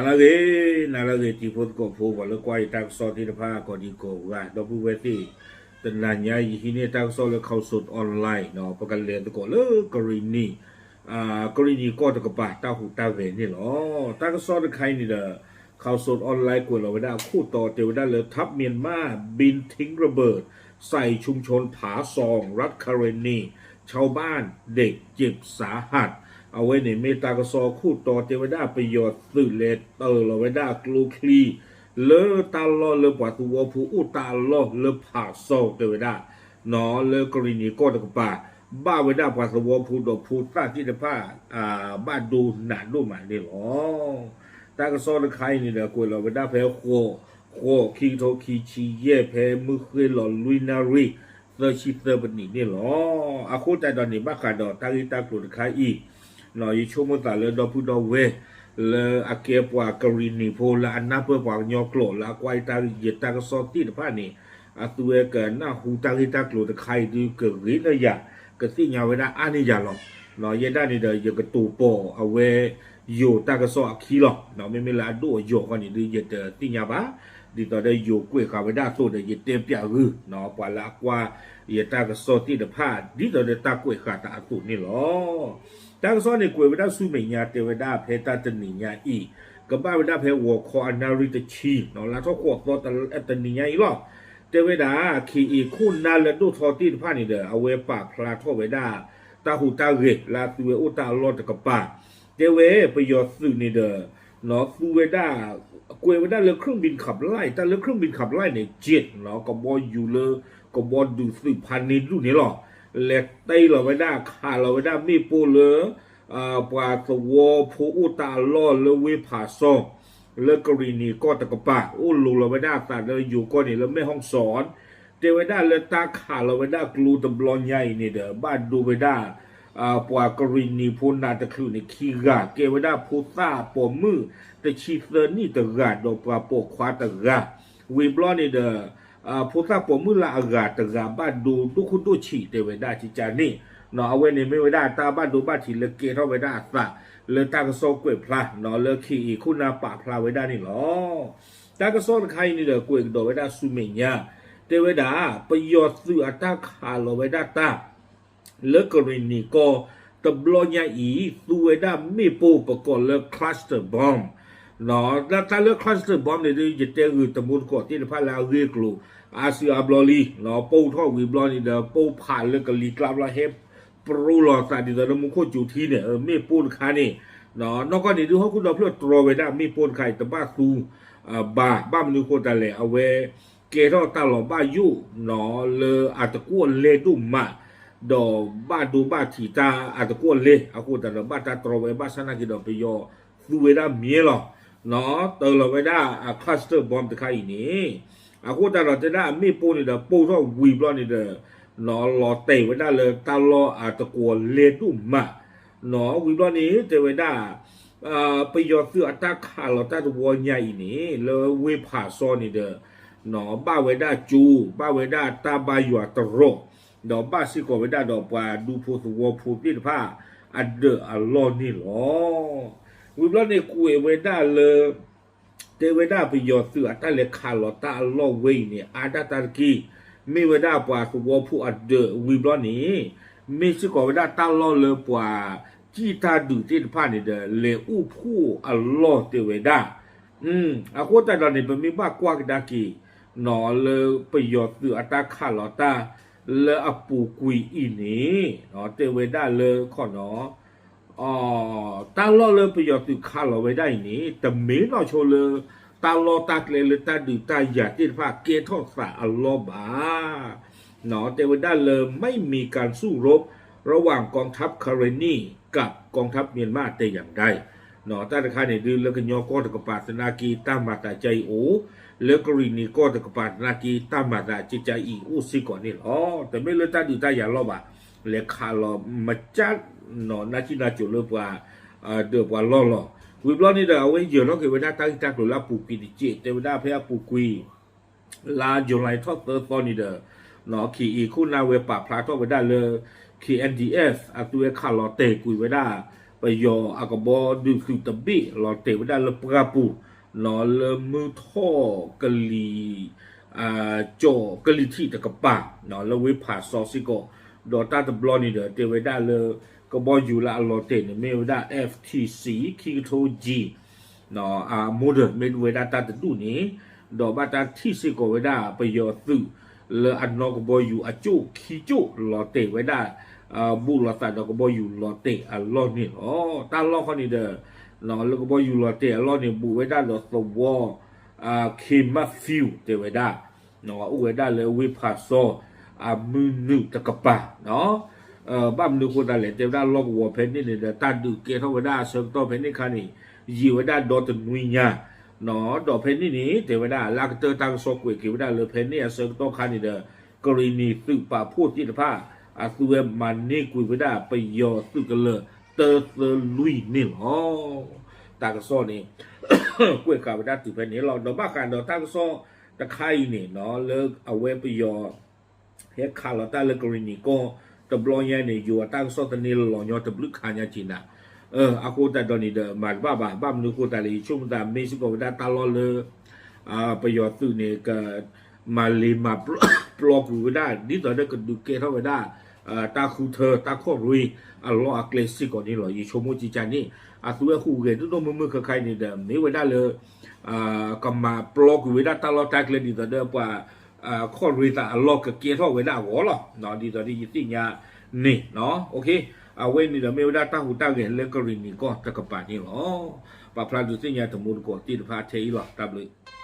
နၤလၢအဂ့ၤ, နၤလၢအဂ့ၤ တံၤဖိသကိးဖိ ပှၤလၢကွၢ်ယတၢ်ကစီၣ်သ့ၣ်တဖၣ် ကိးဒံကိးဂၤ ဒီပုၢ်ဝဲၢ်သ့ၣ်, တနၤညါယဟံးန့ၢ်တၢ်ကစီၣ်လၢ Khaosod Online နီၤ, ပကလဲၤသကိးလၢကရံၣ်နံၣ် ကရံၣ်နံၣ်ကီၢ်တကပၤ တၢ်ဟူးတၢ်ဂဲၤန့ၣ်လီၤ. တၢ်ကစီၣ်တခါအံၤန့ၣ်ဒီး Khaosod Online ကွဲးလီၤဝဲဒၣ်အခိၣ်တီတဲဝဲဒၣ်လၢ ทัพเมียนมาบินทิ้งระเบิดใส่ชุมชนผาซอง รัฐคาเรนี ชาวบ้านเจ็บสาหัส အဝဲန့ၣ်မ့ၢ်တၢ်ကစီၣ်ခိၣ်တီတဲဝဲဒၣ် ပယီၤသုးလဲၤတၢၤလီၤဝဲဒၣ်ကျိချံ လၢတၢ်လီၢ်လၢပှၤသဝီဖိအိၣ်တၢ်အလီၢ်လၢဖးစီတဲဝဲဒၣ် နီၤ လၢကရံၣ်နံၣ်ကီၢ်တကပၤ ဘၣ်ဝဲဒၣ်ပှၤသဝီဖိဒီးဖိသၣ်သ့ၣ်တဖၣ် ဘၣ်ဒိနးဒိၣ်မးန့ၣ်လီၤ. တၢ်ကစီၣ်တခါအံၤန့ၣ်ဒီး ကွဲးလီၤဝဲဒၣ်ဖဲ ဃိး ဃိး ခံကထိခံဆံယဲၢ် ဖဲမုၢ်ဃ့ၢ်လီၤလွံၢ်နၣ်ရံၣ် သၢဆံသၢပနံးန့ၣ်လီၤ. အဃိသတးဒီးန့ၣ် ဘၣ်ဃးဒီးတၢ်ဂ့ၢ်တၢ်ကျိၤတခါအံၤ ယဆိကမိၣ်သးလၢဒီပုၢ်ဒီဝဲၢ် လၢအကဲပှၤကရံၣ်နံၣ်ဖိ လၢအနၢ်ပၢၢ်ပှၤကညီကျိာ် လၢအကွၢ်ယတၢ်ကစီၣ်သ့ၣ်တဖၣ်န့ၣ် အသုဝဲကနၢ်ဟူတၢ်ဂ့ၢ်တၢ်ကျိၤတခါအံၤဒုး ကဂ့ၤန့ၢ်ယၤ ကသ့ၣ်ညါဝဲဒၣ်အါန့ၢ်ယၤလီၤ. ယဲဒၣ်န့ၣ်ဒီး ယကတိၤပိာ်အဝဲ ယိၤတၢ်ကစီၣ်အခံလီၤ. မ့မ့ၢ်လၢအဒိၣ်အယိာ်ဃီန့ၣ်ဒုး ယတသ့ၣ်ညါဘၣ်. ဒ်သိးဒီးယိၤကွဲးဃာ်ဝဲဒၣ်အသိးဒီး ယတဲပၠးဂုၢ် ပှၤလၢအကွၢ်ယတၢ်ကစီၣ်သ့ၣ်တဖၣ် ဒ်သိးဒီးတၢ်ကွဲးဃာ်သးအသိးန့ၣ်လီၤ. တၢ်ကစီၣ်န့ၣ်ကွဲးဝဲဒၣ်ဆူမဲာ်ညါ တဲဝဲဒၣ်ဖဲတၢ်တနံၤညါအံၤ ကဘၣ်ဝဲဒၣ်ဖဲဂီၤခီအနၣ်ရံၣ်တဆံ လါထီၣ်ဃိးသီ တနံၤညါအံၤလီၤ. တဲဝဲဒၣ် ခ့ၣ်အ့ၣ် ခိၣ်နၢ်လၢဒိၣ်ထီသ့ၣ်တဖၣ်န့ၣ်ဒီး အဝဲပာ်ဖျါထီၣ်ဝဲဒၣ် တၢ်ဟူးတၢ်ဂဲၤလၢအသုဝဲအိၣ်တၢ်အလီၢ်တကပၤ တဲဝဲပယီၤသုးန့ၣ်ဒီး သူဝဲဒၣ် ကွဲးဝဲဒၣ်လၢ เครื่องบินขับไล่ တၢ်လၢ เครื่องบินขับไล่ န့ၣ် เจ็ต နီၤ ကဘီယူၤလၢ ကဘီဒုးသုးဖးန့ၢ်ဒူၣ်န့ၣ်လီၤ. လဲၤတ့ၢ်လီၤဝဲဒၣ် ခးလီၤဝဲဒၣ်မ့ၣ်ပိၢ်လၢ ပှၤသဝီဖိအိၣ်တၢ်အလီၢ်လၢဝ့ၢ်ဖးစီ လၢကရံၣ်နံၣ်ကီၢ်တကပၤ အိၣ်လိၤလီၤဝဲဒၣ်အသးလၢယိၤကီၢ်န့ၣ် လၢမဲၢ်ဟီၣ်စီၣ် တဲဝဲဒၣ်လၢတၢ်ခးလီၤဝဲဒၣ်ကျိတဘျီညါအံၤန့ၣ်ဒီး ဘၣ်ဒိဝဲဒၣ် ပှၤကရံၣ်နံၣ်ဖိနးတချုးန့ၣ်ခံဂၤ ကဲဝဲဒၣ်ဖိသၣ်ပိာ်မုၣ်တဆံသၢနံၣ်တဂၤ ဒီးပှၤပိာ်ခွါတဂၤ ဝံၤဘျီန့ၣ်ဒီး ဖိသၣ်ပိာ်မုၣ်လၢအဂၤတဂၤ ဘၣ်ဒိဒိၣ်ခိၣ်ဒိၣ်ဆံးတဲဝဲဒၣ်ကကန့ၣ် အဝဲန့ၣ်မ့ၢ်ဝဲဒၣ်တၢ်ဘၣ်ဒိဘၣ်ထံးလၢကဲထီၣ်ဝဲဒၣ်အသး လၢတၢ်ကစီၣ်ကွဲးဖျါ လၢ ခ့ၣ်အ့ၣ် ခိၣ်နၢ်ပာ်ဖျါဝဲဒၣ်န့ၣ်လီၤ. တၢ်ကစီၣ်တခါအံၤန့ၣ်ဒီး ကွဲးကဒီးဝဲဒၣ်ဆူမဲာ်ညါ တဲဝဲဒၣ် ပယီၤသုးအတၢ်ခးလီၤဝဲဒၣ်တၢ် လၢကရံၣ်နံၣ်ကီၢ်တဘျီညါအံၤ သူဝဲဒၣ်မ့ၣ်ပိၢ်ပကိးလၢ cluster bomb တၢ်လၢ cluster bomb န့ၣ်ဒုး ယတဲဂ့ၤတမူတကိးသ့ၣ်တဖၣ်လၢအဂ့ၢ်အကျိၤ အါစုအါဘျီလံ ပိၢ်ထီၣ်ဝံၤဘျီန့ၣ်ဒီး ပိၢ်ဖးလၢကလံၤကျါဘျီ ဟဲပရိလီၤသးဒ်သိးလၢမူခိၣ်စူၤထံန့ၣ် မ့ၣ်ပိၢ်တခါန့ၣ် နီၢ်ကီၢ်န့ၣ်ဒုး ဟီၣ်ခိၣ်ဒီဖျၢၣ်တြီဝဲဒၣ်မ့ၣ်ပိၢ်တခါအံၤ တဘၣ်သူ ဘၣ် ဘၣ်မနုၤအဃိတၢ်လဲၣ် အဝဲ ကဲထီၣ်တၢ်လီၤဘၣ်ယိၣ်နီၤ လၢအတကွီၣ်လဲဒိၣ်မး ဒီးဘၣ်ဒိဘၣ်ထံးတၢ်အတကွီၣ်လဲ အဃိသတးဒီး ဘၣ်တၢ်တြီဝဲဘၣ်ဆၣ်နာ်က့ဒီး ပယီၤသူဝဲဒၣ်မ့ၢ်လီၤ နီၤ တၢလီၤဝဲဒၣ်အ cluster bomb တခါအံၤန့ၣ် အဃိသတးဒီးတဲဒၣ်အမ့ၣ်ပိၢ်န့ၣ်ဒီး ပိၢ်ထီၣ်ဝံၤဘျီန့ၣ်ဒီး နီၤ လီၤတဲာ်ဝဲဒၣ်လၢတၢ်လီၢ်အတကွီၣ်လဲဒိၣ်မး နီၤ ဝံၤဘျီန့ၣ် တဲဝဲဒၣ် ပယီၤသုးအတၢ်ခးလီၤတၢ်တဝီညါအံၤန့ၣ် လၢဝ့ၢ်ဖးစီန့ၣ်ဒီး နီၤ ဘၣ်ဝဲဒၣ်ကၠိ ဘၣ်ဝဲဒၣ်တၢ်ဘါယွၤတရီး ဒီးဘၣ်စ့ၢ်ကီးဝဲဒၣ်ဒီးပှၤဒူဖိသဝီဖိသ့ၣ်တဖၣ် အဒၢးအလီၢ်န့ၣ်လီၤ. ဝံၤဘျီန့ၣ်ကွဲးဝဲဒၣ်လၢ တဲဝဲဒၣ်ပယီၤသုးအတၢ်လဲၤခးလီၤတၢ်အလီၢ်ဝဲအံၤန့ၣ် အါဒၣ်တၢ်တက့ၢ် မ့ၢ်ဝဲဒၣ်ပှၤသဝီဖိအဒၢးဝံၤဘျီန့ၣ် မ့ၢ်စ့ၢ်ကီးဝဲဒၣ်တၢ်လီၢ်လၢပှၤစံၣ်တၢ်ဒုးသ့ၣ်တဖၣ်န့ၣ်ဒီး လဲၤအိၣ်ဖှိၣ်အလီၢ်တဲဝဲဒၣ် အဃိသတးဒီးန့ၣ် ပမ့ၢ်ဘၣ်ကွၢ်ကဒါက့ၤ နီၤ လၢပယီၤသုးအတၢ်ခးလီၤတၢ်လၢအပူၤကွံာ်အံၤန့ၣ် တဲဝဲဒၣ်လၢခီနီၤ တၢ်လီၢ်လၢပယီၤသုးခးလီၤဝဲဒၣ်အံၤန့ၣ် တမ့ၢ်နီၢ်ဆိလၢ တၢ်လီၢ်တၢ်ကျဲလၢတၢ်ဒုးတၢ်ယၤသ့ၣ်တဖၣ်ကဲထီၣ်သးအလီၢ်ဘၣ် တဲဝဲဒၣ်လၢ ไม่มีการสู้รบระหว่างกองทัพคาเรนีกับกองทัพเมียนมาแต่อย่างใด တၢ်တခါန့ၣ်ဒုးလၢကညီကီၢ်တကပၤသနာ်က့ တၢ်မၤသးကအံၤအိၣ်, လၢကရံၣ်နံၤကီၢ်တကပၤသနာ်က့ တၢ်မၤသးကကအံၤအိၣ်စ့ၢ်ကီးန့ၣ်လီၤ. တမ့ၢ်လၢတၢ်ဒုးတၢ်ယၤလီၢ်ဘၣ်, လဲၤခးလီၤမကၢ်နီၤ နၢ်ကံၣ်နၢ်ကိၤလၢပှၤ ဒီးပှၤလီၢ်လီၤ. ဝံၤဘျီန့ၣ်ဒီး အဝဲယၢၤထီၣ်က့ၤဝဲဒၣ်တၢ်ဂ့ၢ်တၢ်ကျိၤလၢအပူၤကွံာ်တက့ၢ်, တဲဝဲဒၣ်ဖဲအပူၤကွံာ် လါယူၤလံထီၣ်သၢသီန့ၣ်ဒီး ခ့ၣ်အ့ၣ်ခိၣ်နၢ်ဝဲပာ်ဖျါထီၣ်ဝဲဒၣ်လၢ ခ့ၣ်အဲၣ်ဒီအ့ၣ် အသုဝဲခးလီၤတဲာ်ကွံာ်ဝဲဒၣ် ပယီၤအကဘီဒုးသုးတဘ့ၣ်လီၤတဲာ်ဝဲဒၣ်လၢပှၢ်ပူၤ လၢမုၢ်ထီၣ်ကလံၤ ကၠီၣ်ကလံၤထံးတကပၤ လၢဝ့ၢ်ဖးစီစ့ၢ်ကီး, ဒီးတၢ်တဘျီန့ၣ်ဒီး တဲဝဲဒၣ်လၢ ကဘီယူၤလၢအလီၤတဲာ်န့ၣ် မ့ၢ်ဝဲဒၣ် F T C ခံကထိ G အ model မ့ၢ်ဝဲဒၣ်တၢ်တဒူၣ်န့ၣ်, ဒီးဘၣ်တၢ်ထံၣ်စ့ၢ်ကီးဝဲဒၣ် ပယီၤသုးလၢအနီၢ်ကဘီယူၤအကၠိၣ်ခံကၠိၣ်လီၤတဲာ်ဝဲဒၣ် ဘူးလိာ်သးဒီးကဘီယူၤလီၤတဲာ်အလီၢ်န့ၣ်လီၤ. တၢ်လီၢ်ခီန့ၣ်ဒီး လၢကဘီယူၤလီၤတဲာ်အလီၢ်န့ၣ် ဘူးဝဲဒၣ်ဒီးသဝီ K Matthew တဲဝဲဒၣ် အိၣ်ဝဲဒၣ်လၢဝ့ၢ်ဖးစီ အမုၢ်နုာ်တကပၤ, ဘၣ်မနုၤအဃိသတးလဲၣ် တဲဝဲဒၣ်လီၢ်ကဝီၤဖဲန့ၣ်န့ၣ်ဒီး တၢ်ဒုးကဲထီၣ်ဝဲဒၣ်အဆၢကတီၢ်ဖဲန့ၣ်အခါန့ၣ် ယံာ်ဝဲဒၣ်ဒီတနွံညါ, ဒီးဖဲန့ၣ်န့ၣ် တဲဝဲဒၣ်လၢအကတၢၢ်တၢ်ကစီၣ်ကွဲးက့ၤဝဲဒၣ်လၢဖဲန့ၣ်အဆၢကတီၢ်ခါန့ၣ်ဒီး ကရံၣ်နံၤသုးပာ်ဖှိၣ်သ့ၣ်တဖၣ် အသုဝဲမၤန့ၢ်ကွံာ်ဝဲဒၣ်ပယီၤသုးကလၢၤ တၢသၢလွံၢ်န့ၣ်လီၤ. တၢ်ကစီၣ်န့ၣ် ကွဲးဃာ်ဝဲဒၣ်တုၤဖဲန့ၣ်လီၤ. ဒီးဘၣ်ဃးဒီးတၢ်ကစီၣ်တခါအံၤန့ၣ် လၢအဝဲပယီၤ ဟဲခးလီၤတၢ်လၢကရံၣ်နံၤကီၢ်တဘျီညါန့ၣ် ယိၤအတၢ်ကစီၣ်တန့ၢ်လီၤညီတဘျုးခါညါက့ၤနၤ, အဃိသတးဒီးန့ၣ်ဒီး မၤတဘၣ်ဘၣ်, ဘၣ်မနုၤအဃိသတးလဲၣ် ယဆိကမိၣ်သးမ့ၢ်စ့ၢ်ကီးဝဲဒၣ်တၢ်လီၢ်လၢ ပယီၤသုးန့ၣ် ကမၤလ့ၤမၤပျီကွံာ်ဝဲဒၣ် ဒ်သိးဒီးကဒုးကဲထီၣ်ဝဲဒၣ် တၢ်ဃုထၢတၢ်ခီၣ်ရ့အလီၢ်အကျဲစ့ၢ်ကီးန့ၣ်လီၤ. ယဆိကမိၣ်ကကန့ၣ် အသုဝဲဟူးဂဲၤဒိၣ်ဒိၣ်မုၢ်မုၢ်ခါခါအံၤန့ၣ်ဒီး မ့ၢ်ဝဲဒၣ်လၢ ကမၤပျီကွံာ်ဝဲဒၣ်တၢ်လီၢ်တၢ်ကျဲဒ်သိးဒီးပှၤ ခီၣ်ရ့သးအလီၢ်ကကဲထီၣ်ဝဲဒၣ်အဂီၢ်လီၤ. ဒ်သိးဒီးယသ့ၣ်ညါန့ၣ် အဝဲန့ၣ်ဒီးမ့ၢ်ဝဲဒၣ်တၢ်ဟူးတၢ်ဂဲၤလၢကရံၣ်နံၤကီၢ်တကပၤန့ၣ်လီၤ. ပာ်ဖျါဒုးသ့ၣ်ညါတမူတကိးသ့ၣ်တဖၣ်ထဲအံၤလီၤ. တၢ်ဘျုး